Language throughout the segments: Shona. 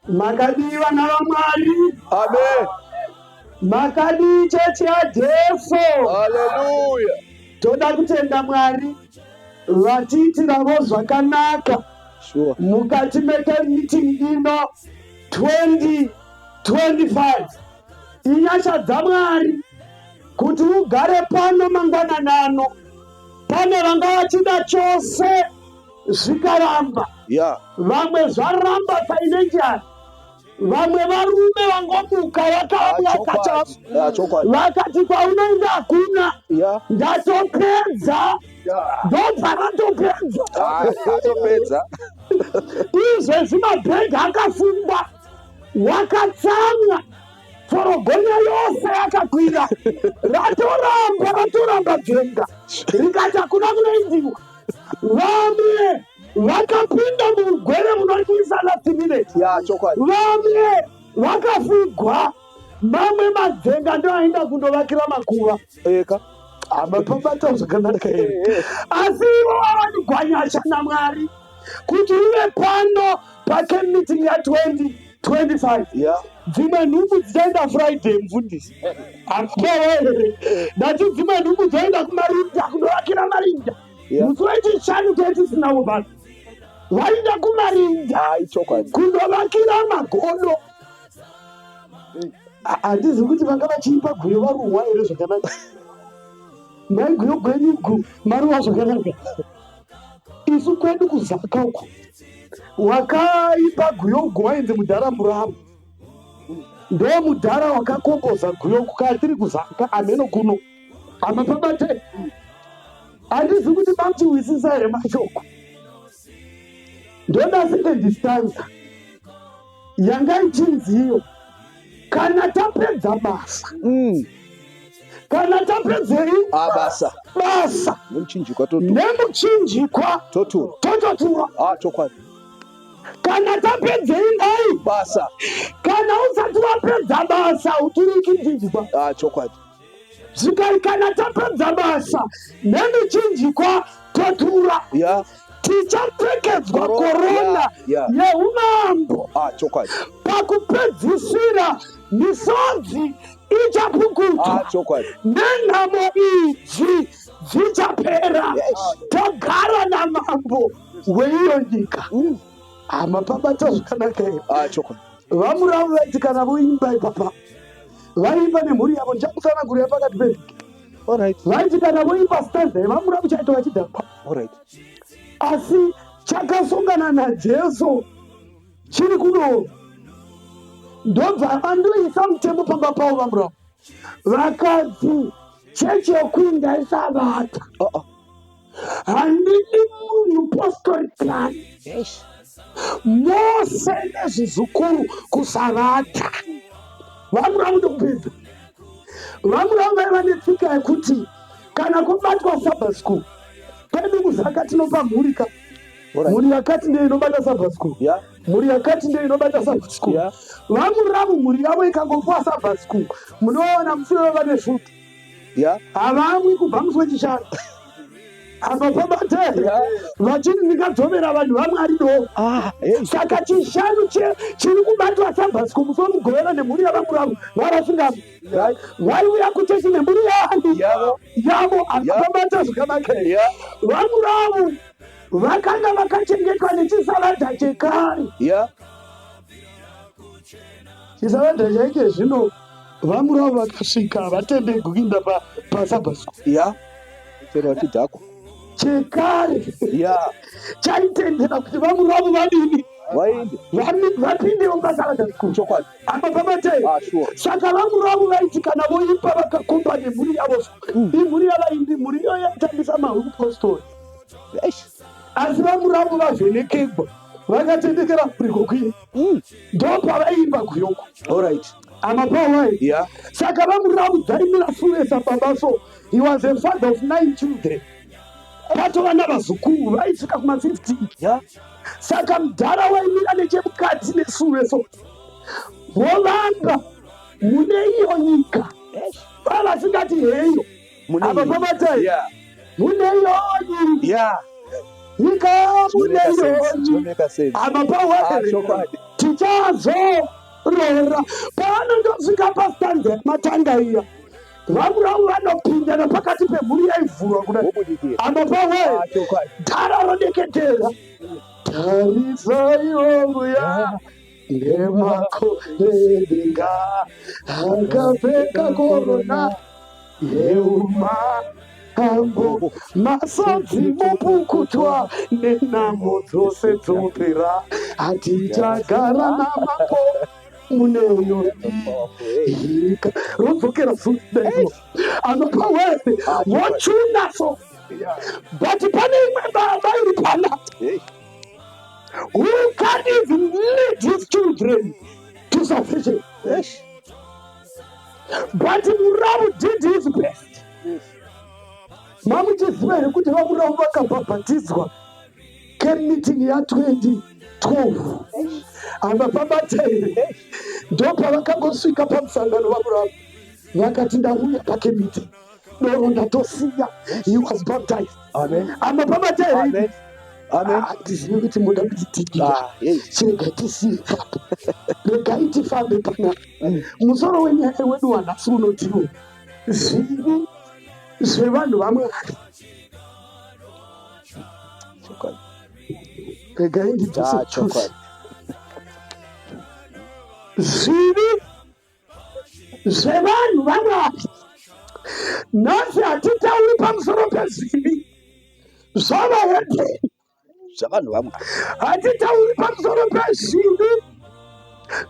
Makadii vana vaMwari? Amen. Makadii chechi yaJesu? Haleluya. Toda kutenda Mwari vatiitiravo zvakanaka Sure. mukati memeeting ino 2025. Inyasha dzaMwari kuti ugare pano mangwananano. Pane vanga vachida chose zvikaramba. Yeah. Vamwe zvaramba financial, vamwe varume vangomuka vakaamwa Ah, chokwadi. vakati kwaunoenda hakuna. Ndatopedza, ndobva ratopedza. Atopedza. Izvezvi mabhegi akafungwa, wakatsamwa, forogonya yose yakakwira, ratoramba ratoramba dzenga rikati hakuna kunoendiwa. Vamwe vakapinda muugwere munotyisa last minute. Yeah, chokwadi. Vamwe vakafugwa, mamwe madzenga ndoaenda kundovakira makuva. Eka. Hamapabata zvakanaka here? Asi ivo vawanikwa nyasha naMwari kuti uve pano pacamp meeting ya 2025. Dzimwe nhumbu dzichaenda Friday, mufundisi. Hamapava here? Ndati dzimwe nhumbu dzoenda kumarinda kundovakira marinda. Musi wechishanu tetisinawo vanhu vaenda kumarinda Hai, chokwadi. kundovakira magodo. Handizivi kuti vanga vachiimba guyo varuhwa here zvakanaka. Nhai guyo gwenyugu maruwa zvakanaka. Isu kwedu kuZaka uko wakaimba guyo ugo wainzi mudhara Muramu, ndo mudhara wakakomboza guyo kana tiri kuZaka ameno kuno hamapabate. Handizivi kuti mamuchiwisisa here mashoko. Ndoda second stanza yanga ichinziyo kana tapedza basa. Kana tapedzei? Ah, basa. Basa. Nemuchinjikwa totu. Nemuchinjikwa totura. Tototura. Ah, chokwadi. Kana tapedzei ndai? Basa. Kana usati wapedza basa uturiki muchinjikwa. Ah, chokwadi. Zvikai kana tapedza basa nemichinjikwa totura. Tichapfekedzwa korona yeumambo. Ah, chokwadi. Pakupedzisira misodzi ichapukutwa. Ah, chokwadi. Nenhamo idzi dzichapera. Togara namambo weiyo nyika. Hamapabata zvakanaka here? Ah, chokwadi. Vamuramu vaiti kana voimba ipapa vaimba nemhuri yavo, ndichakutsanangurira pakati pevhiki. Vaiti kana voimba stanza yevamuramu chaito vachidhakwa. Asi chakasongana naJesu chiri kudoro, ndobva vandoisa mutemo pamba pavo. Vamuramu vakati chechi yokuinda isavata. Handidi munhu postori plan mose nezvizukuru kusavata. Vamuramu ndokupedza. Vamuramu vaiva netsika yekuti kana kubatwa Sabbath school kwedu kuZaka tinopa mhuri ka mhuri yakati ndiyo inobata Sabbath school, mhuri yakati ndiyo inobata Sabbath school. Vamuramu mhuri yavo ikangopuwa Sabbath school, munoona musi wevo vane svuti. Havamwi kubva musi wechishanu. Apa pabate vachiti ndingadzomera vanhu vaMwari do. Saka chishanu chiri kubatwa Sabbath school musi weMugovera nemhuri yavamuramu vavasingamwi vaiuya kuchechi nemhuri yani Yavo. Yavo. Apa pabata zvakanaka here? Vamuramu vakanga vakachengetwa nechisavadha chekare. Chisavadha chaike zvino vamuramu vakasvika vatendei kuinda paSabbath school. Chero vachidhakwa. Chekare chaitendera kuti vamuramu vadini? Vaende. Vapindewo paSabbath school. Chokwadi. Apa pabatei? Ah, sure. Saka vamuramu vaiti kana voimba vakakomba nemhuri yavo so, imhuri yavaimbi, mhuri iyoyo yaitambisa mahwi kupostori. Eish. Asi vamuramu vavhenekegwa vakatendekera muriko kuini, ndopavaimba guyoko. Amapawai. Saka vamuramu dzaimira sure sababa so he was a father of nine children, patova navazukuru vaisvika kuma 15. Saka mudhara waimira nechemukati nesure so vovamba mune iyo nyika vavasingati heyo. Mune Apa iyo. pabatai? Mune iyo nyika. Nyika mune Zvinoita iyo sense. nyika. Zvinoita sense. Apa Ah, pawai? chokwadi. Ticha Hatichazorora. Pavanondosvika pastanza yamatanga iya, VaMurawu vanopinda napakati pemhuri yaivhurwa kudai. Wobudikira. Amapawe Ah, chokwadi. dhara rodeketera. Tarisai mbuya nemakore denga akapfeka korona yeumambo, masodzi mopukutwa nenhamo dzose dzopera, hatichagara namambo muneyo nyika. Rodzokera zudeio anopa wese wochuna so, but pane imwe baba iri pana who can't even lead his children to salvation. But Muramu did his best. Mamuchiziva here kuti vaMuramu vakabhabhatidzwa camp meeting ya 2012? Havapabata here? Ndopavakangosvika pamusangano, vaMuramu vakati, "Ndauya pacamp meeting, doro ndatosiya." He was baptized. Amen. Amapabata here? Amen. Amen. Handizivi kuti muda kutitikira. Ah, hey. Chirega tisiye ipapo, regai tifambe panapa. Musoro wenyaya wedu wanhasi unotiwo zvivi zvevanhu vaMwari. Chokwadi. Regai ndidzose Ah, chose. Chokwadi. Zvivi zvevanhu vaMwari. Nhasi hatitauri pamusoro pezvivi zvavahedheni. Zvavanhu vaMwari. Hatitauri pamusoro pezvivi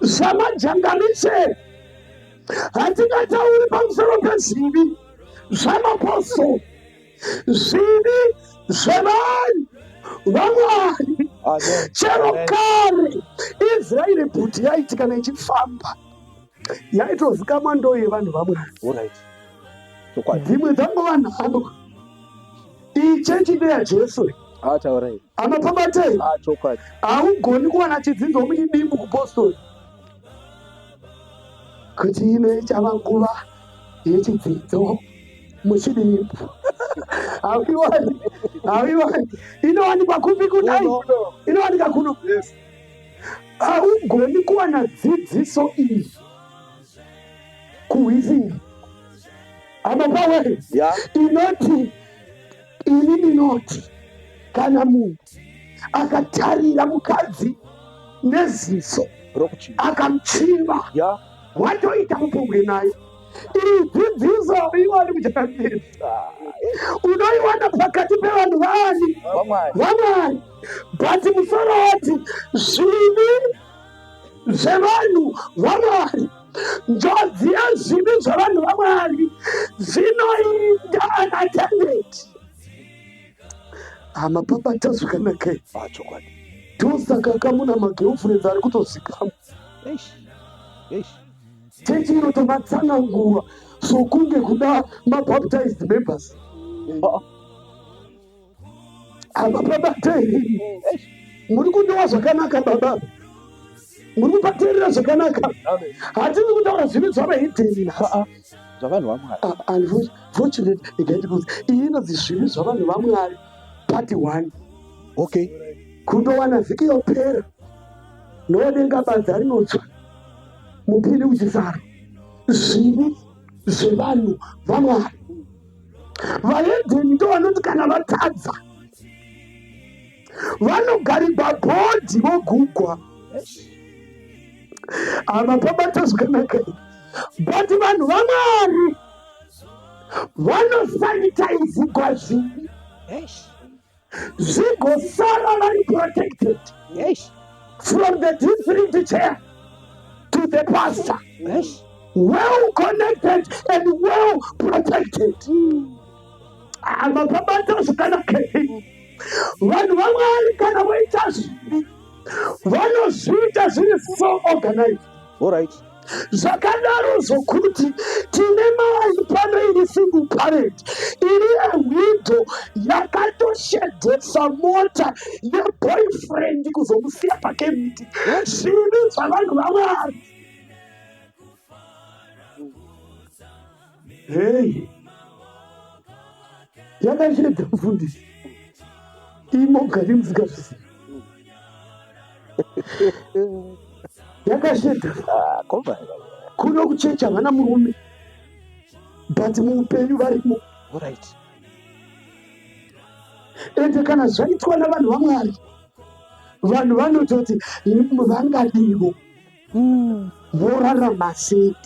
zvamajanganiseri. Hatingatauri pamusoro pezvivi zvamapostori. Zvivi zvevanhu vaMwari. Amen. Chero Amen. kare Israeri bhuti yaiti kana ichifamba yaitozikamwa ndo yevanhu vaMwari. All right. Chokwadi. Dzimwe dzangova nhamo. Iyi chechi ndeyaJesu. Ah, taurai. Amapabatei? Ah, chokwadi. Haugoni kuwana chidzidzo muchidimbu kupostori kuti ino ichava nguva yechidzidzo muchidimbu. Hauiwani, hauiwani. Inowanikwa kupi kudai? Kuno. Inowanika kuno. Haugoni kuwana dzidziso iyi kuhwisiri amapawe. Inoti, ini ndinoti kana munhu akatarira mukadzi neziso Rokuchiva. Akamuchiva, watoita upombwe naye. Iyi dzidziso iwani muchakambiri. Ah, Unoiwana pakati pevanhu vani? VaMwari. VaMwari. But musoro wati zvivi zvevanhu vaMwari. Njodzi yezvivi zvevanhu vaMwari zvinoinda unattended. Hamapabata zvakanaka. Ah, chokwadi. Ndosaka kamuna magirlfriends ari kutozikama. Eish. Eish. Chechi inotomatsanangura sokunge kuda mabaptized members. Ah. Hamapabata here? Eish. Muri kundowa zvakanaka baba? Muri kupateerera zvakanaka? Amen. Hatisi kutaura zvivi zvavahedheni nhasi. Ah, ah. Zvavanhu vaMwari. Ah, unfortunately ndikaiti iyi inonzi zvivi zvavanhu vaMwari part one. Kundowana vhiki yopera nodenga badza rinotsva, mupini uchisara. Zvivi zvevanhu vaMwari. Vahedheni ndo vanoti kana vatadza vanogarigwa bhodhi vogugwa. Havapabata zvakanaka. But vanhu vaMwari vanosanitaizigwa zvivi zvigosara vari protected from the district chair to the pastor, well connected and well protected. Mapabata zvakanaka. Vanhu vaMwari kana voita zvivi vanozviita zviri so organized. All right. Zvakadaro zvokuti tine mai pano iri single parent, iri awidow, yakatoshedhesa mota yeboyfriend kuzomusiya pacamp meeting. Zvivi zvavanhu vaMwari. Hei, yakashedha mufundisi imogari musingazvizivi. Yakashedha. Ah, koma. Kuno kuchechi havana murume but muupenyu varimo. Alright. Ende kana zvaitwa navanhu vaMwari, vanhu vanototi vangadivo vorarama sei?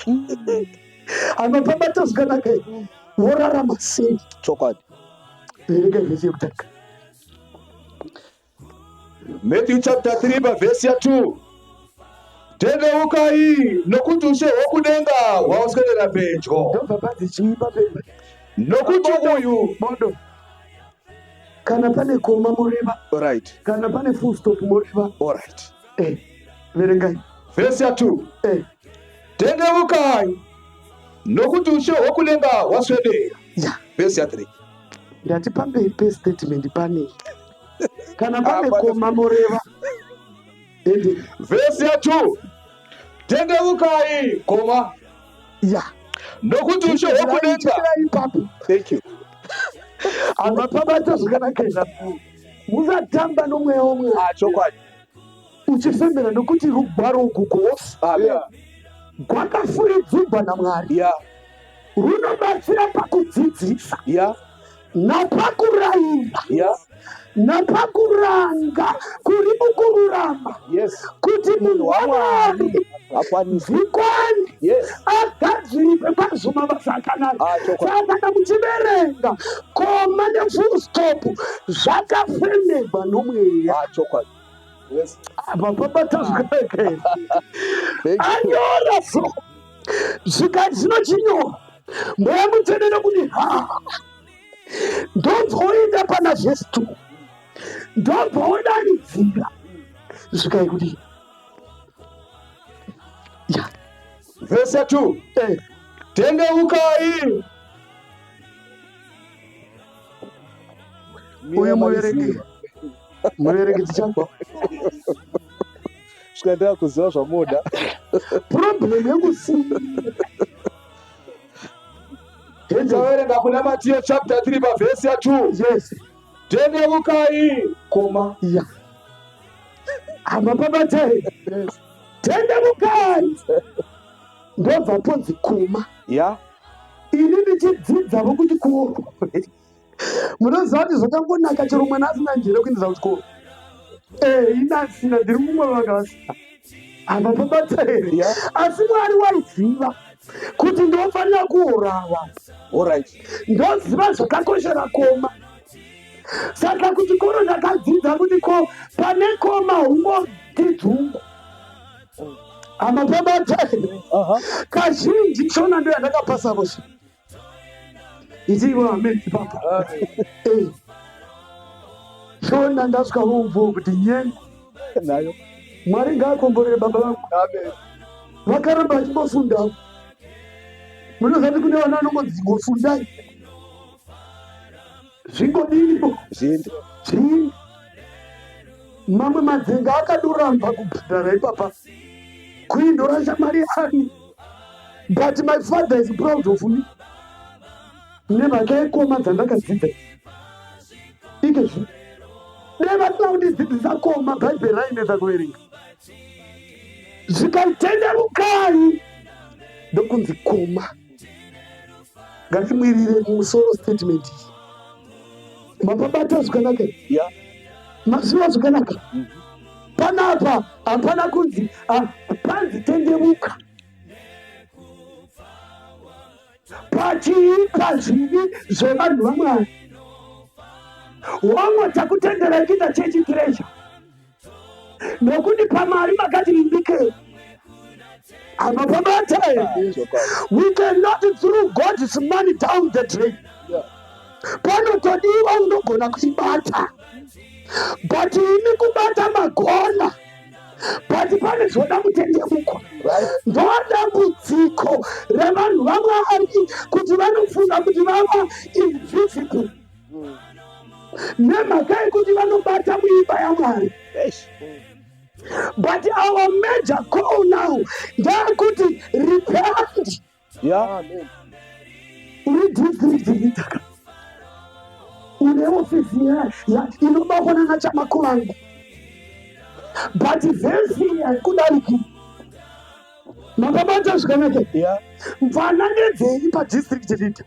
Anopabata zvakanaka here? Vorarama sei? Chokwadi. Verenga vhesi yekutanga. Matthew chapter 3 pavhesi ya 2. Tendeukai nokuti ushe hwokudenga hwaoswedera pedyo. Ndobva panzi chii papepa? Nokuti uyu Bodo. Kana pane koma moreva, Alright. kana pane full stop moreva. Alright. Verengai. Vhesi ya 2. Tendeukai nokuti ushe hwokudenga hwaswedera. Ya. Vhesi ya 3. Ndati pamberi pestatement panei? Kana pane Ah, pane- koma moreva. Ende Vhesi ya 2. Tendeukai koma ya. nokuti ushe hwokudenga. Chikirai ipapo. Thank you. Hamapabata zvakanaka izvi. Musatamba nomweya womweya. Ah, chokwadi. Uchifembera nokuti rugwaro uku kwose Amen. gwakafuridzirwa naMwari. Yeah. Runobatsira pakudzidzisa Yeah. napakurayira Yeah. napakuranga kuri mukururama Yes. kuti munhu waMwari Akwanise. zvikwani Yes. agadzirirwe kwazvo mabasa akanaka. Ah, chokwadi. Saka kana muchiverenga koma nefull stop zvakafemegwa nomweya. Ah, chokwadi. Yes. Apa pabata zvakanaka here? Thank you. Anyora so zvikati zvinochinyora mweya mutsvene nokuti ha ndobva oenda pana vhesi 2 ndobva odanidzira zvikai kuti ya Vhesi ya 2. Tendeukai Uyu muverengi. Muverengi tichagwa. Svika ndakuziva zvamunoda. Problem yekusiya. Taverenga kuna Matthew chapter 3 pavhesi ya 2. Yes. Tendeukai koma Ya. Hamapabata here? Tendeukai. Ndobva ponzi kuma. Yeah. Ini ndichidzidzavo kuti kuorwa. Munoziva kuti zvakangonaka chero mwana asina njere kuendesa kuchikoro. Ini asina, ndiri mumwe vanga vasina. Hamapabata here? Yeah. Asi Mwari waiziva kuti ndofanira kuurawa. Alright. Ndoziva zvakakoshera koma. Saka kuchikoro ndakadzidza kuti ko pane koma ungoti dzungu. Hamapabata here? Aha. Kazhinji shona ndo yandakapasa vose. Iti ivo amen papa. Shona ndasvika vomvo kuti nyengo. Nayo. Mwari ngaakomborere baba vangu. Amen. Vakaramba vachimbofundawo. Munoziva kuti kune vana vanongonzi ngofundai. Zvingodinipo. Zviende. Zvii. Mamwe madzinga akadoramba kubhadhara ipapa. Kuindorasha mari ani. But my father is proud of me. Nemhaka yekoma dzandakadzidza. Ikezvi. Dai vasina kundidzidzisa koma Bhaibheri rainetsa kuverenga. Zvikatenderukai ndokunzi koma. Ngatimwirire mumusoro statement iyi. Mapabata zvakanaka. Yeah. Maziva zvakanaka. Panapa hapana kunzi panzi tenderuka. Pachiita zvivi zvevanhu vaMwari. Wamwe takutenderai kuita chechi treasure. Nokuti pamari makati imbikei. Hamapabata here? We cannot throw God's money down the drain. Yeah. Panotodiwa unogona kuibata. But imi kubata magona. But pane zvoda kutendeuka. Right. Ndodambudziko revanhu vaMwari kuti vanofunga kuti vava invisible. Nemhaka yekuti vanobata muimba yaMwari. Eish. But our major call now ndeyekuti repent. Yeah. Amen. Uri district leader. Une ofisi inobatwa nana Chamakuvangu. But vhesi haikudariki. Mapabata zvakanaka. Yeah. Mvana ndedzei padistrict leader?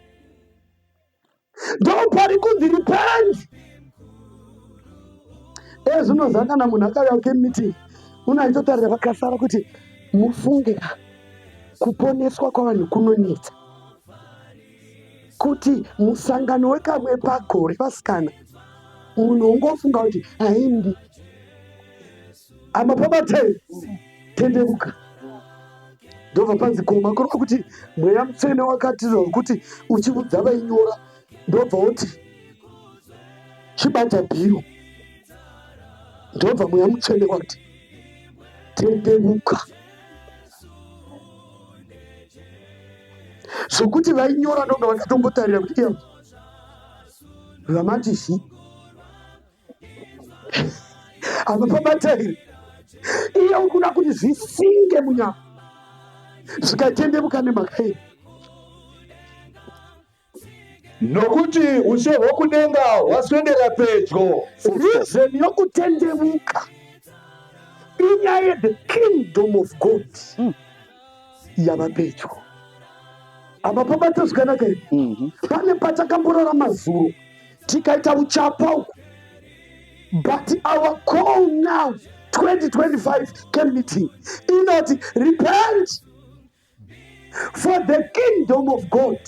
Ndopari kunzi repent. Ezvinoziva kana munhu akauya kumeeting unoitotarira vakasara kuti mufunge ka kuponeswa kwavanhu kunonetsa, kuti musangano wekamwe pagore vasikana munhu ungofunga kuti haindi amapabatei tendeuka. Ndobva panzi koma kureva kuti mweya mutsvene wakati kuti uchiudza vainyora, ndobva woti chibata bhiro, ndobva mweya mutsvene wati tendeuka, zvokuti vainyora ndonga vakatombotarira kuti iya vamati shi apa pabata here, iye ukuda kuti zvisinge munyama zvikatendevuka nemhaka iyi. Nokuti ushe hwokudenga hwaswedera pedyo. Reason yokutendevuka inyaya yethe kingdom of God yava pedyo. Apa pabata zvakanaka here? Mhm. Pane patakamborara mazuro tikaita uchapa uku, but our call now, 2025 camp meeting inoti repent, for the kingdom of God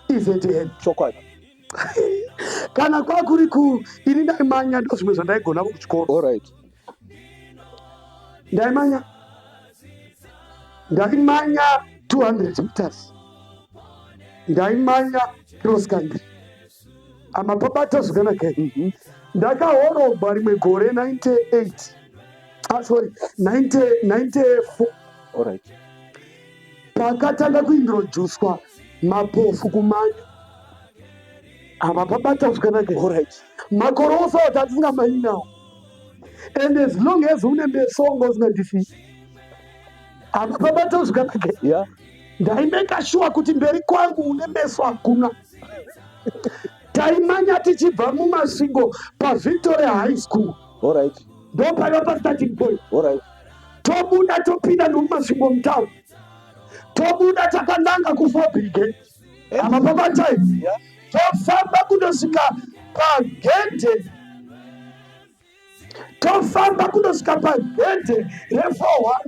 is at hand. Chokwadi. Kana kwakuri ku ini ndaimanya, ndo zvimwe zvandaigona kuchikoro. All right. Ndaimanya 200 meters, ndaimanya cross country. Amapabata zvakanaka. Ndakahorobwa rimwe gore 98, ah, sorry, 90, 94. All right. Pakatanga kuintroducwa mapofu kumanya. Amapabata zvakanaka. All right. Makore ose ati atisingamanyi nawo, and as long as une meso wanga usingandisiyi. Amapabata zvakanaka. Ndaimeka sure kuti mberi kwangu une meso hakuna. Taimanya tichibva muMasvingo paVictoria High School. All right. Ndo paiva pastarting point. All right. Tobuda, topinda nomuMasvingo mutown, tobuda takananga kufour Brigade. Amapabatai. Tofamba kundosvika pagedhe, tofamba kundosvika pagedhe re41.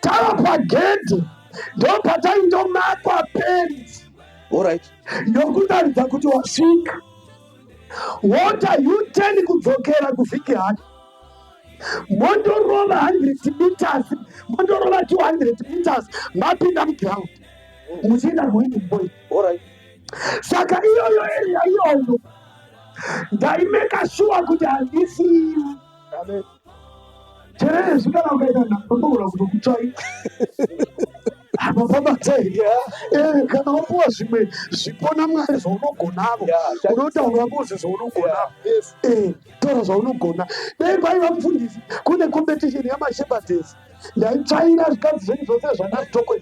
Tava pagedhe ndo pataindomakwa penzi All right. yokutaridza kuti wasvika. Wota U-turn kudzokera kuVhiki High, mondorova 100 meters, mondorova 200 meters, mapinda muground muchienda kuwinning point. All right. Saka iyoyo area iyoyo ndaimeka sure kuti handisiyi. Amen. Cherezvi kana ukaita nhamba ndogona kutokutsvaira apa pabatei. Kana wapuwa zvimwe zvipo naMwari zvaunogonavo, unotaura mozvi zvaunogonavo. Taura zvaunogona. Dai paiva mufundisi kune competition yamashepherds, ndaitsvaira zvikadzi zvenyu zvose zvanazitokwe.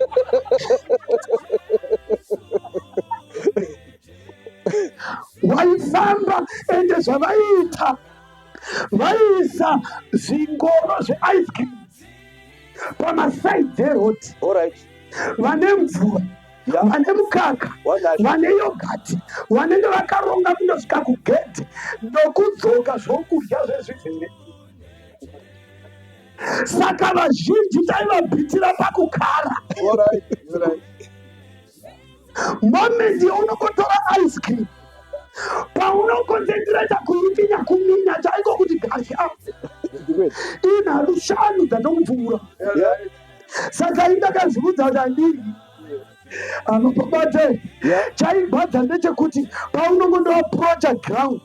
Waifamba ende zvavaiita, vaiisa zvingoro zveice cream pamasides eroad. All right. Vane mvura, vane mukaka, Wonderful. vane yoghurt, vanenge vakaronga kundosvika kugedhi nokudzoka zvokudya zvezvizere. Saka vazhinji taivabhitira pakukara. All right. All right. Moment yaunokotora ice cream, paunoconcentrata kuipinya kuminya chaiko kuti gasha, inhadu shanu dzatokupfuura. Saka indakazviudza kuti handiri anopabate. Chaibhadza ndechekuti paunongondoaprocha ground,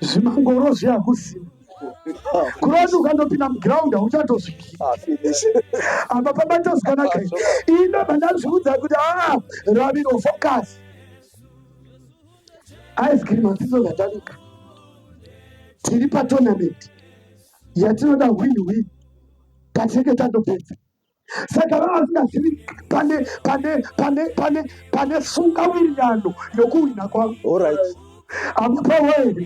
zvimangoro zviyakusina kuroti ukandopinda muground hauchatosvikira. Ah, finish. Apa pabata zvakanaka. Indobva ndazviudza kuti aa, raviro, focus, ice cream hadzidzo zvatanika. Tiri patournament yatinoda win win patinenge tandopedza. Saka vava vasingazivi pane pane pane pane pane sungawirirano yokuwina kwangu. All right. Amupawe.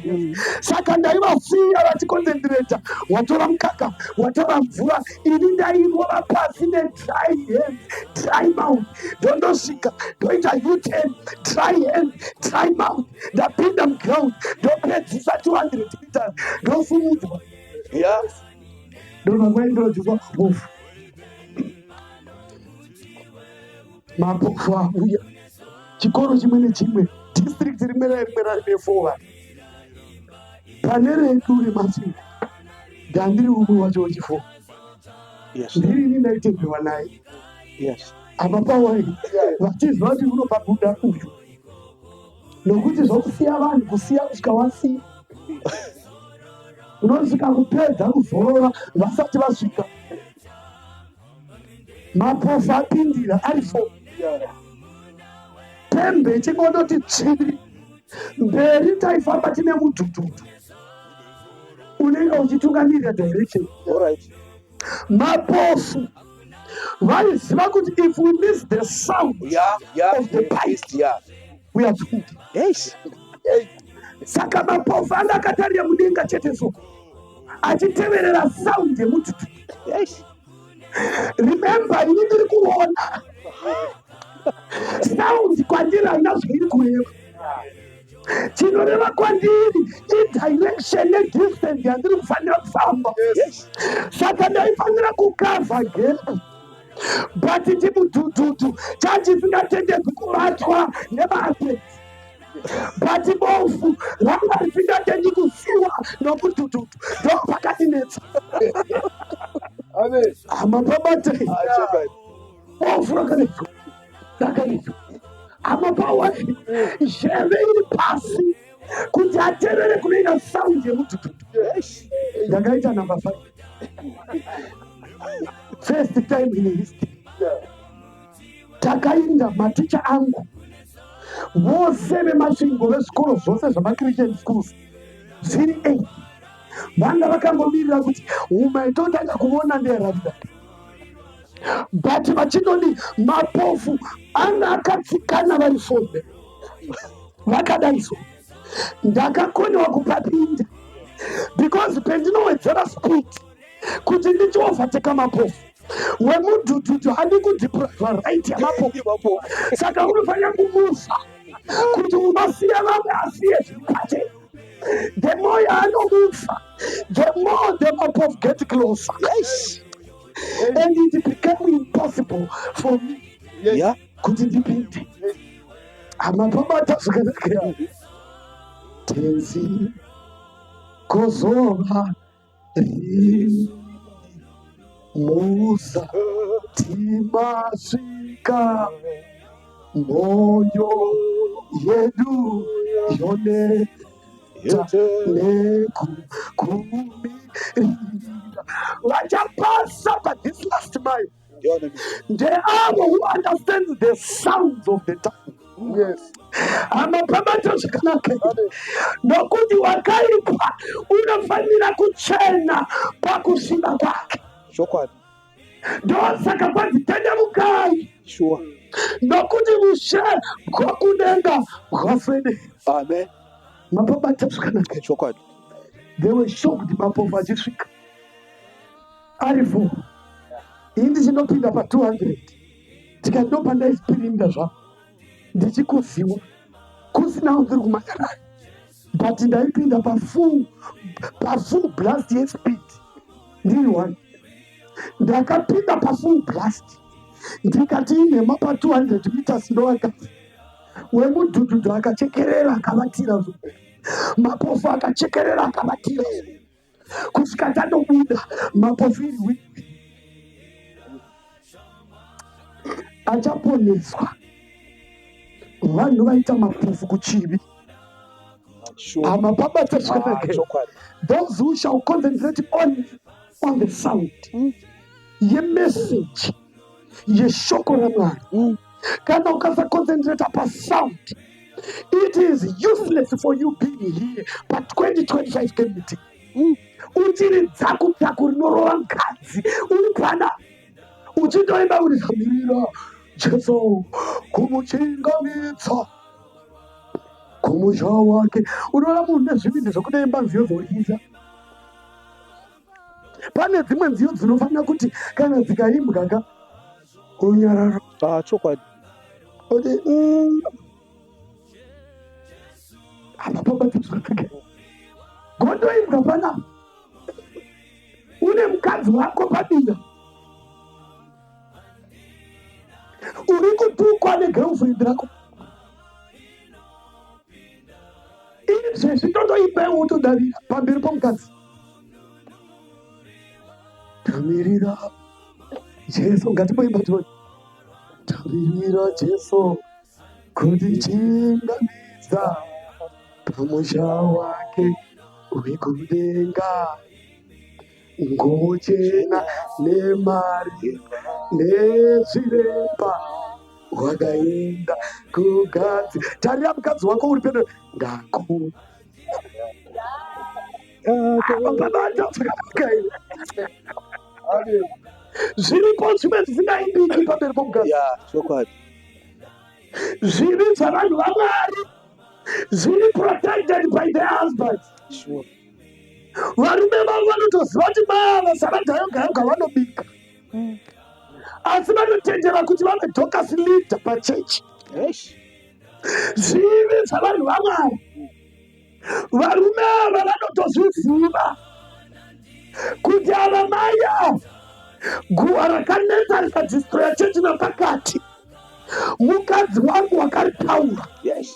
Saka ndaivasiya vachiconcentrata, watora mukaka, watora mvura, ini ndairova pasi nedry hands, dry mouth. Ndondosvika ndoita U-turn, dry hand, dry mouth, ndapinda muground, ndopedzisa 200 meters, ndosumudzwa. Ndobva kwaindodziswa mapofu. Mapofu auya. Chikoro chimwe nechimwe, district rimwe narimwe raive 4 vanhu. Pane redu reMasvingo ndandiri umwe wacho wechi4. Ndirini ndaitendewa naye. Apa pawai vachiziva kuti unopabuda uyu, nokuti zvokusiya vanhu kusiya kusvika wasiya, unosvika kupedza kuzorora vasati vasvika. Mapofu apindira ari 4. Pembe chingondoti tsviri mberi, taifamba tine mudhudhudhu unenge uchitungamirira direction. Mapofu vaiziva kuti if we miss the sound of the bike, we are doomed. Saka mapofu anga akatarira mudenga chete soko, achiteverera sound yemudhudhudhu. Remember, ini ndiri kuona sound, kwandiri haina zvairi kureva. Chinoreva kwandiri idirection nedistance yandiri kufanira kufamba. Saka ndaifanira kucover gap, but chimudhudhudhu chachisingatendedzwi kubatwa nemaathletes, but bofu ranga risingatendi kusiwa nomudhudhudhu. Ndo pakadinetsa. Amen. Hama, pabatei. Chokwadi. Bofu rakadaidzwa, rakadaidzwa. Hama, pawa zheve iri pasi kuti aterere kunoita sound yemudhudhudhu. Ndakaita number 5, first time in history. Takainda maticha angu vose veMasvingo, vezvikoro zvose zvamachristian schools zviri 8, vanga vakangomirira kuti huma itotanga kuona ndeyaravida, but vachindoni mapofu anga akatsikana vari 4 vakadaiso. Ndakakoniwa kupapinda because pendinowedzera speed kuti ndichiovertaka mapofu, wemudhudhudhu handi kudepriva right yamapofu. Saka unofanira kumusa kuti unosiya vamwe asiye zviri pachena. The more yaanomufa, the more the mapofu get closer and it became impossible for me kuti ndipinde. Hamapabata zvakanaka. Tenzi kozova rini musati masvika, mwoyo yedu yoneta nekukumirira. Vachapasa pa this last mile ndeavo who understands the sounds of the time. Hamapabata zvakanaka, nokuti wakaipa unofanira kuchena pakusviba kwake. Ndosaka kwanzi tendemukai, nokuti ushe bwokudenga bwaswedera. Amen. Mapabata zvakanaka. They were shocked mapofu achisvika ari 4, ini ndichinopinda pa200, tikati ndopandaispirinda zvangu ndichikuziwa kusinawo ndiri kumanyarari, but ndaipinda pafull blast yespeed ndiri one. Ndakapinda pafull blast, ndikati inhema, pa200 meters ndovakati wemudhudhudhu akachekerera akavatira zo, mapofu akachekerera akavatira zo, kusvika tatobuda. Mapofu iri wiki achaponeswa vanhu vaita mapofu kuchivi. Hamapabata zvakanaka. Those who shall concentrate on the sound yemessage yeshoko raMwari. Kana ukasaconcentrata pasound, it is useless for you being here pa2025 camp meeting. Uchiri dzakutaku rinorova mukadzi, uri pana uchitoimba kuti zamirira Jesu kumuchingamidza. Kumusha wake. Unoona munhu nezvivindi zvokunoimba nziyo dzotyisa. Pane dzimwe nziyo dzinofanira kuti kana dzikaimbwa ka unyarara. Ah, chokwadi. Oti apa pabatidzwa kake. Gondoimbwa panapa. Une mukadzi wako padira. Uri kutukwa negirlfriend rako. Izvezvi totoimba iwe wotodavira pamberi pomukadzi. Tamirira Jesu, ngatimboimba tione. Tamirira Jesu kutichingamidza pamusha wake wekudenga. Nguo chena nemari nezviremba wakaenda kugadzi. Tarira mukadzi wako uri pedo ngaku. Pabata zvakanaka here? Zviripo zvimwe zvisingaimbiki pamberi pomukadzi. Ya, chokwadi. Zvivi zvavanhu vaMwari zviri protected by their husbands. Sure. Varume vavo vanotoziva kuti mai ava savadha yoga yoga vanobika, asi vanotendera kuti vave Dorcas leader pachechi. Eish. Zvivi zvavanhu vaMwari, varume ava vanotozviziva kuti ava mai ava guva rakanetsa rikadistroya chechi napakati, mukadzi wangu wakaritaura. Yes.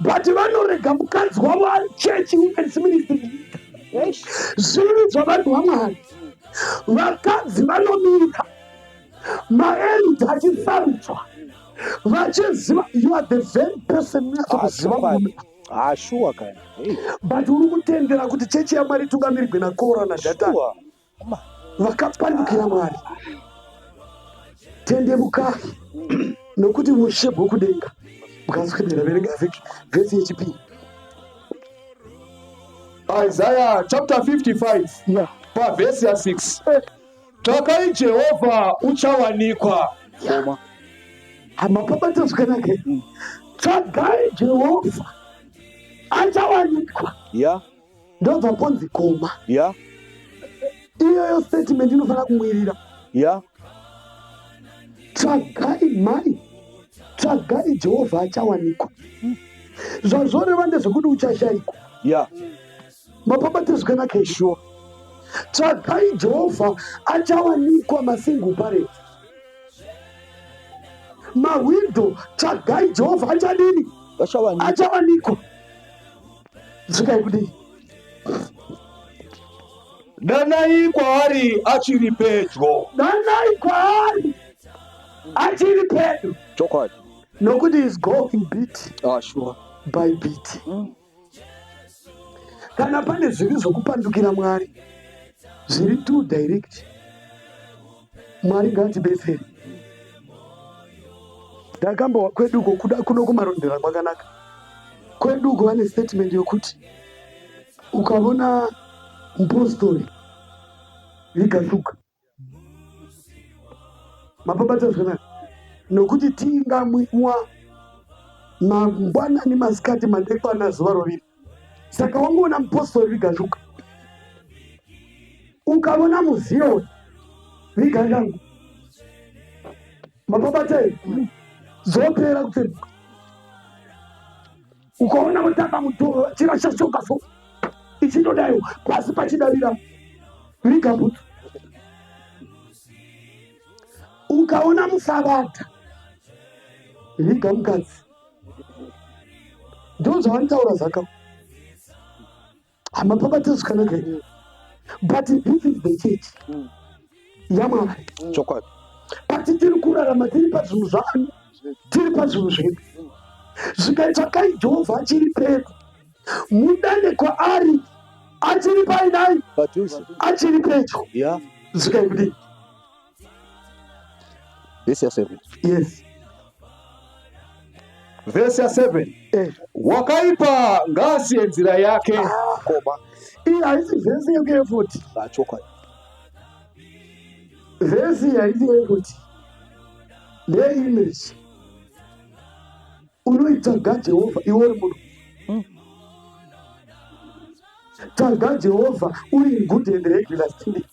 But vanorega mukadzi wavo ari chechi women's ministry leader. Yes. Zvivi zvavanhu vaMwari, vakadzi vanomira maelda achisarudzwa vachiziva you are the very person unatsa Ah, kuziva chokwadi. murume. Ah, sure kana. Hey. But uri kutendera kuti chechi yaMwari itungamirirwe naKora naDhatani Sure. vakapandukira Mwari. Tendemukai nokuti ushe hwokudenga bwaswedera. Verenga vhesi yechipiri. Isaiah chapter 55 pavhesi ya6. Tsvakai Jehovha uchawanikwa. Koma. Hamapabata zvakanaka. Tsvagai Jehovha achawanikwa. Ya. Ndobva ponzi koma. Ya. Iyoyo statement inofanira kumwirira. Ya. Tsvagai mai, tsvagai Jehovha achawanikwa. Zvazvoreva ndezvekuti uchashayikwa. Ya. Mapabata zvakanaka. Sure. Tsvagai Jehovha achawanikwa, masingle parents, mawidow, tsvagai Jehovha achadini? Vachawanikwa. Achawanikwa. Svikai kudii? Danai kwaari achiri pedyo. Danai kwaari achiri pedo. Chokwadi. Nokuti is going bit Ah, sure. by bit. Kana pane zvivi zvokupandukira Mwari zviri too direct, Mwari ngaatibetsere. Ndakambowa kweduko kuda kuno kumarondera kwakanaka. Kweduko vane statement yokuti ukaona mupostori viga shuga. Mapabata zvakanaka, nokuti tingamwiwa mangwanani, masikati, madekwana, zuva roviri. Saka wangoona mupostori, viga shuga. Ukaona muZiyoni, viga shangu. Mapabata here? Zopera kupfemuka. Ukaona kutamba mutoro chirasha shoka so ichindodaiwo pasi pachidavira, viga bhutsu. Ukaona musavadha, viga mukadzi. Ndo zvavanotaura zaka. Hamapabata zvakanaka here? But this is the church yaMwari. Chokwadi. But tiri kurarama tiri pazvinhu zvani, tiri pazvinhu zvedu. Zvikaitsvakai Jehovha achiri pedo, mudane kwaari achiri painai? Padhuze. Achiri pedyo. Ya. Zvikai kudii? Vhesi ya7. Yes. Vhesi ya7. Wakaipa ngaasiye nzira yake. Koma. Iyi haisi vhesi yekuefoti. Ah, chokwadi. Vhesi haisi yekuti ndeimage. Unoitsvaga Jehovha iwe uri munhu. Tsvaga Jehovha uri in good and regular standing.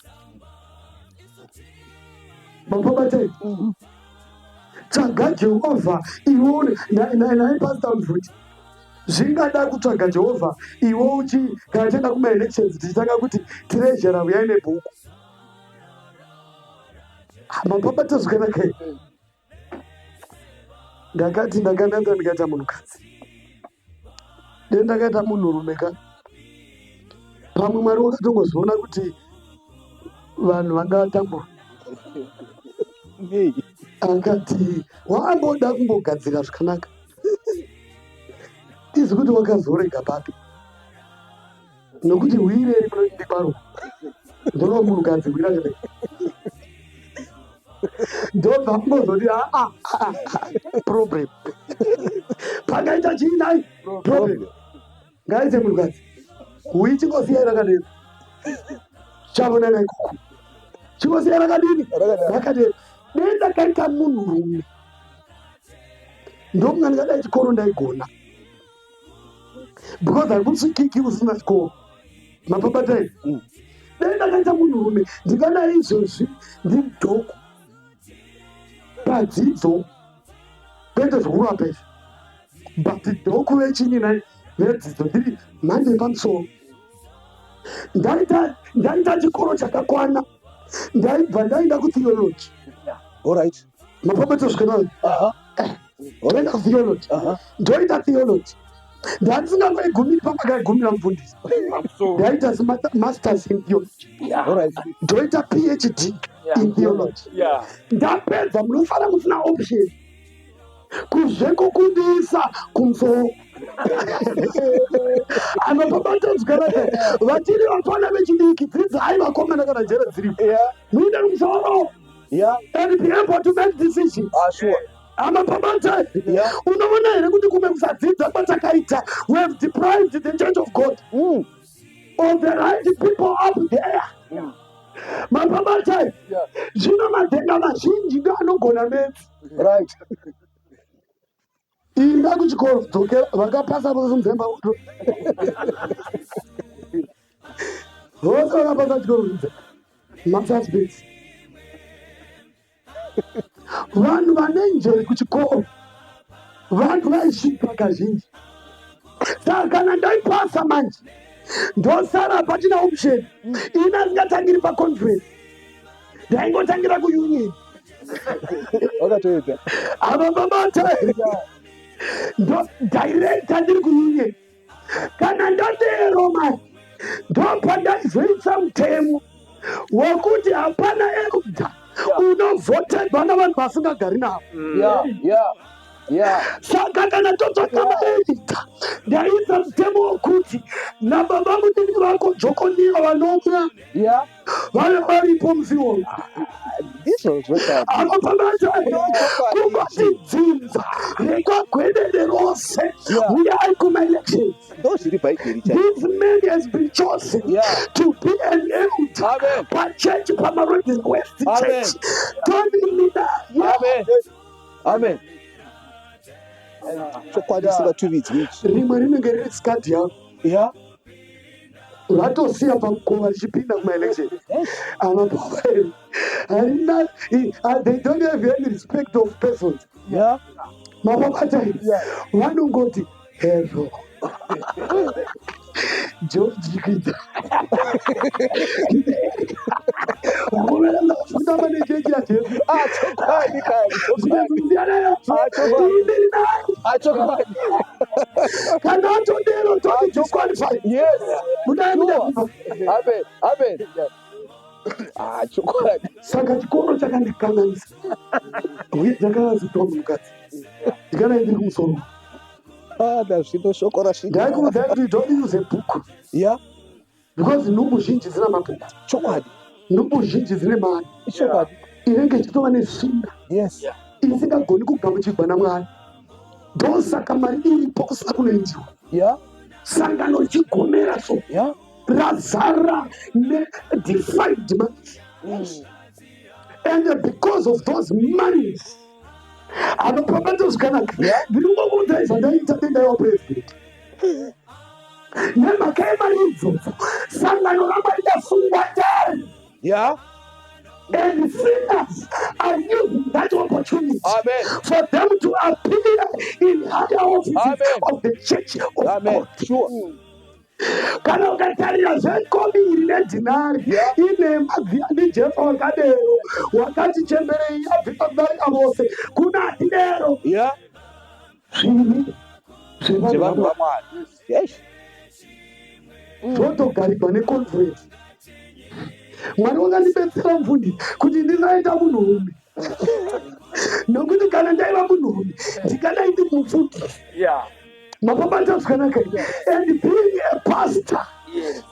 Mapabatei. Tsvaga Jehovha iwe uri naye Pastor Mvuti. Zvingada kutsvaga Jehovha iwe uchi kana tienda kuma-elections tichitanga kuti treasurer uyai nebhuku. Mapabata zvakanaka here? Ndakati ndakanatsa ndikaita munhukadzi. Dai ndakaita munhurume ka. Pamwe Mwari wakatongozoona kuti vanhu vanga vatambura. Nei? Akati waamboda kumbogadzira zvakanaka. Tizi kuti wakazorega papi. Nokuti hwire iri ndiparo. Ndorova munhukadzi hwira rakadai. Ndobva ambozoti aa problem. Pakaita chii nhai? Problem. Ngaite munhukadzi. Hwi chingosiya rakadero. Chavonana ikoko. Chingosiya rakadini? Rakadaro. Rakadero. Dai ndakaita munhurume. Ndokunga ndingadai chikoro ndaigona. Because hakusvikiki usina chikoro. Mapabatai. Dai ndakaita munhurume ndingadai izvozvi ndiri dhoko padzidzo kwete zvekurapa izvi but dhoko vechinyi nai vedzidzo ndiri mhando yepamusoro. Ndaita chikoro chakakwana ndaibva ndaenda kutheology. All right. Mapabata zvakanaka. Aha. Ndoenda kutheology. Aha. Ndoita theology. Ndandisingangoigumiri pamakaigumira mufundisi. Ndaita masters in theology. All right. Ndoita PhD in theology. Ndapedza munofanira musina option. Kuzvekukundisa kumusoro. Anopabata zvakanaka. Vachiri vapana vechidiki dzidzai vakomana kana njere dziripo. Muinde kumusoro and be able to make decisions. Ah, sure. Amapabata. Unoona here kuti kumwe kusadzidza kwatakaita, we have deprived the church of God of the right people up there. Mapabata. Zvino madhenga mazhinji ndo anogona metsi. Right. Inda kuchikoro dzokera vakapasa vose muzemba vose vakapasa chikoro muzemba masuspects. Vanhu vane njere kuchikoro vanhu vaisvipa kazhinji. Saka kana ndaipasa manje ndosara pachina option. Ini asingatangiri paconference ndaingotangira kuunion. Wakatoita. Ava babata ndo director ndiri kuunion. Kana ndadero manje ndopandaizoisa mutemo wekuti hapana elder unovhoterwa navanhu vasingagari navo. Saka kana totsvaka maelder ndaisa mutemo wekuti nababa mudiki vako jokoniwa vanomwa vave varipo musi iwoyo. Ndizvozvo chaivo. Apa pabata kungoti dzinza rekwagwedede rose uyai kuma-elections. Ndo zviri bhaibheri chaivo. This man has been chosen to be an elder Amen. pachurch paMarondera West Amen. Church. Tondimina. Amen. Amen. Chokwadi chisingatuvidzwi ichi. Rimwe rinenge riri skadi yavo. Ratosiya pamukova richipinda kuma-election. Ava harina, they don't have any respect of persons. Mapapata vanongoti hero George kuita vakomana ndakafunda nechechi yaJesu. Ah, chokwadi kani, chokwadi. Zvinosiyana Ah, chokwadi. Ini nani Ah, chokwadi. kana atodero toti disqualify. Yes. Mudai Sure. muda. Amen. Amen. Ah, chokwadi. Saka chikoro chakandikanganisa uye ndakazitwa munhukadzi ndikanai ndiri kumusoro. Ah, ndazvino shoko rasvika. Ndaikuudzai kuti don't use a book. Because nhumbu zhinji dzina mabhuku. Chokwadi. Nhumbu zhinji dzine mari. Chokwadi. Inenge ichitova nesvina. Isingagoni kugamuchirwa naMwari. Ndosaka mari iripo kusina kunoendiwa. Sangano richigomera so. Razara ne-defied money. And because of those monies, anopabata zvakanaka. Ndiri kungokuudzai zvandaita dai ndaiva president. Nemhaka yemari idzodzo, sangano raMwari rasungwa jeri. And sinners are using that opportunity Amen. for them to appear in higher offices Amen. of the church of Amen. God. Kana ukatarira zvekomiri nedhinari, inhema dziya ndiJesu wakadero, wakati chemberei yabvisa kudarika vose, kuna atidero. Zvivi zvevanhu zvevanhu vaMwari vaMwari. Yes. Zvotogarigwa neconference. Mwari wakandibetsera, mufundisi, kuti ndisaita munhurume, nokuti kana ndaiva munhurume ndingadai ndiri mufundisi. Mapabata zvakanaka. And being a pastor,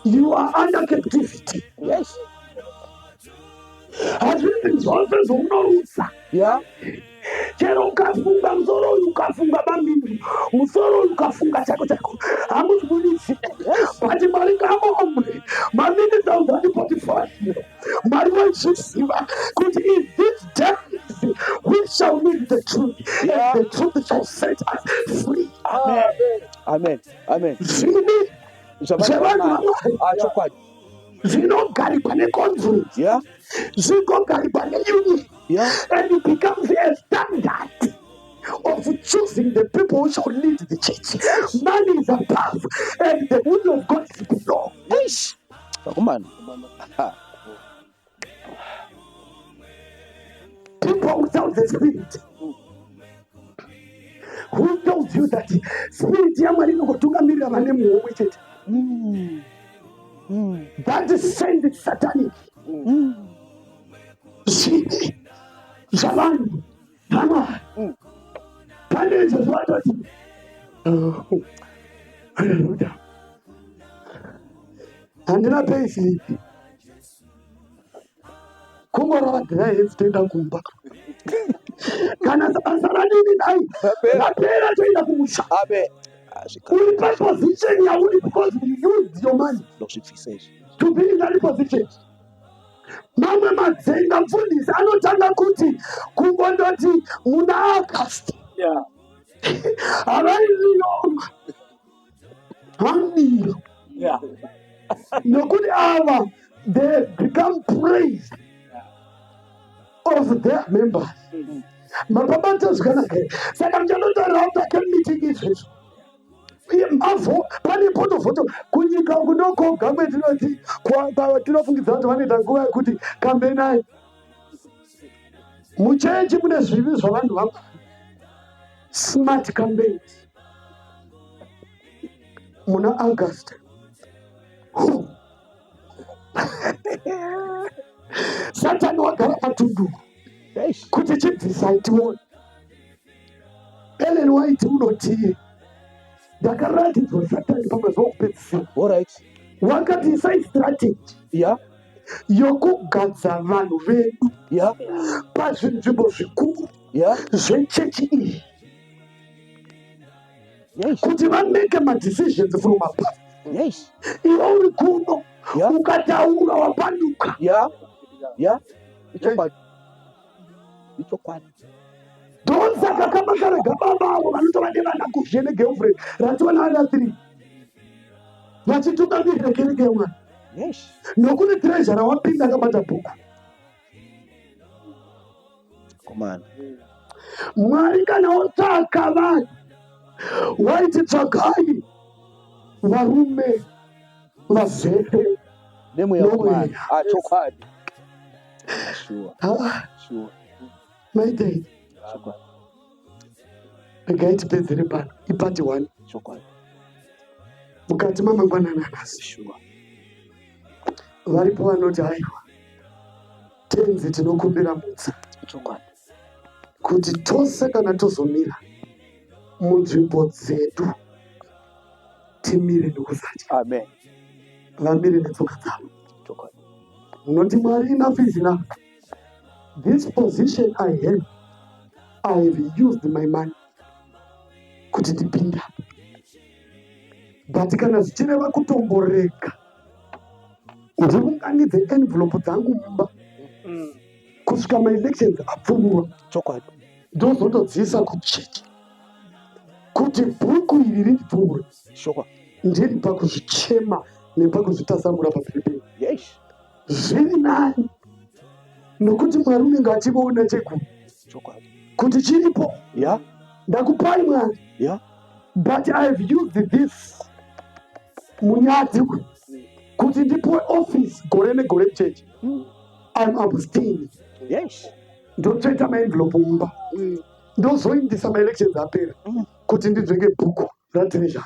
you are under captivity. Hazvisi zvose zvaunorutsa. Chero ukafunga musoro uyu, ukafunga mamiri musoro uyu, ukafunga chako chako, hamuzvibudisi. But Mwari ngaomwe maminitsi 1045, Mwari waizviziva kuti in these days we shall need the truth and the truth shall set us free. Amen. Amen. Zvivi zvavanhu zvevanhu vaMwari. vaMwari Ah, chokwadi. zvinogarikwa neconference, zvigogarikwa neunion, and it becomes a standard of choosing the people who shall lead the church. Man is above and the will of God is below. Eish. Vakomana. Ha. People without the Spirit. Who tells you that spirit yaMwari inongotungamirira vane muhomwe chete? That send satanic. Zvivi zvavanhu vaMwari. Pane izvo zvatoti, haleluya, handina payslip, kungorova dry heads, toenda kumba. Kana basa radini dai Rapera. rapera, toenda kumusha. Amen. Ah, zvika- Uri paposition yauri because you used your money Ndozvibvisa izvi. To be in that position. Mamwe madzenga, mufundisi, anotanga kuti kungondoti muna August havairiyo hamiro, nokuti ava they become praise of their members. Mapabata zvakanaka. Saka muchanotarira after meeting izvezvo, mavho pane potovhoto kunyika uku ndokoga kwetinoti tinofungidzira kuti vanoita nguva yekuti kambenai. Muchechi mune zvivi zvavanhu vaMwari, smart campaigns muna August. Hu. Satani wagara patunduru Eish. kuti chibvisai tione. Ellen White unotii, ndakaratidzwa Satani pamazuva okupedzisira. All right. Wakati isai strategy yokugadza vanhu vedu pazvinzvimbo zvikuru zvechechi iyi kuti vamake madecisions from above. Iwe uri kuno, ukataura wapanduka. Yeah. Ichokwadi. Ichokwadi. Ndosaka kamakarega baba avo vanotova nevana kuzhe negirlfriend rationa vana 3 vachitungamirira kereke yamwari, nokuti treasurer wapinda akabata bhuku. Komana. Mwari kana otsvaka vanhu, waiti tsvagai varume vazere Nemweya nomweya. waMwari. Ah, chokwadi. Ah, sure. Ah, Sure. maitei? Chokwadi. Regai tipedzere pano, ipart 1. Chokwadi. Mukati mamangwanani anhasi, varipo vanoti, aiwa Tenzi, tinokumbira mutsa Chokwadi. kuti tose kana tozomira munzvimbo dzedu, timire nokusatya. Amen. Vamire netsoka dzavo. Chokwadi. Munoti, Mwari, enough is enough. This position I have, I have used my money kuti ndipinda, but kana zvichireva kutomborega ndiunganidze envelope dzangu mumba kusvika maelections apfuura, Chokwadi. ndozotodziisa kuchechi kuti bhuku iri rindipfuure. Sure. Ndiri pakuzvichema nepakuzvitasamura pamberi penyu. Yes. Zviri nani nokuti Mwari unenge achiona chegumi Chokwadi. Kuti chiripo. Ndakupai Mwari. But I have used this munyadzi kuti ndipuwe office gore negore muchechi. I'm abstaining. Ndotsveta maenvelope mumba, ndozoindisa maelections apera kuti ndinzvenge bhuku ratreasury.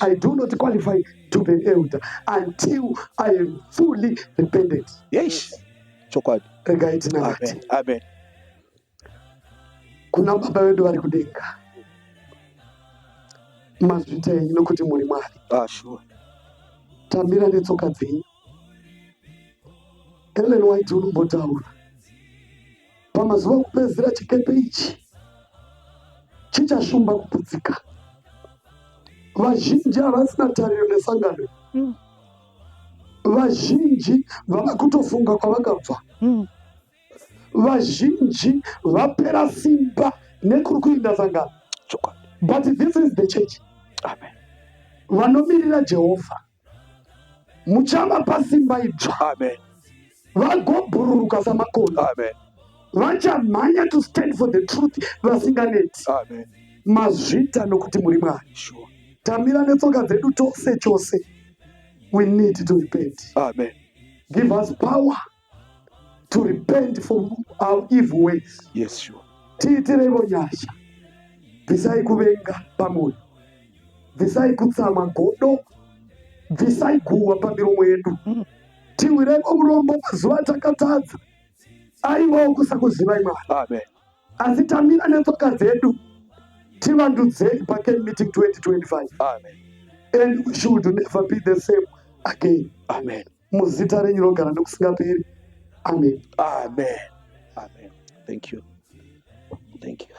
I do not qualify to be an elder until I am fully repentant. Yes. Chokwadi. Regai tinamate. Amen. Amen. Kuna Baba vedu vari kudenga, mazvita enyu nokuti muri Mwari. Ah, sure. Tamira netsoka dzenyu. Ellen White unombotaura pamazuva okupedzisira chikepe ichi chichashumba kuputsika. Vazhinji havasina tariro nesangano. Vazhinji vava kutofunga kwavakabva. Vazhinji vapera simba nekuri kuinda sangano. Chokwadi. But this is the church Amen. vanomirira Jehovha. Muchavapa simba idzva. Amen. Vagobhururuka samakondo. Amen. Vachamhanya to stand for the truth vasinganeti. Amen. Mazvita nokuti muri Mwari. Sure. Tamira netsoka dzedu tose chose. We need to repent. Amen. Give us power to repent from our evil ways. Yes, sure. Tiitireivo nyasha. Bvisai kuvenga pamwoyo, bvisai kutsamwa, godo, bvisai guhwa pamiromo yedu. Tiwirevo urombo mazuva atakatadza aiwawo kusakuzivai, Mwari. Amen. Asi tamira netsoka dzedu, tivandudzei pacamp meeting 2025. Amen. And we should never be the same again. Amen. Muzita renyu rogara nokusingaperi, amen. Amen. Amen. Thank you. Thank you.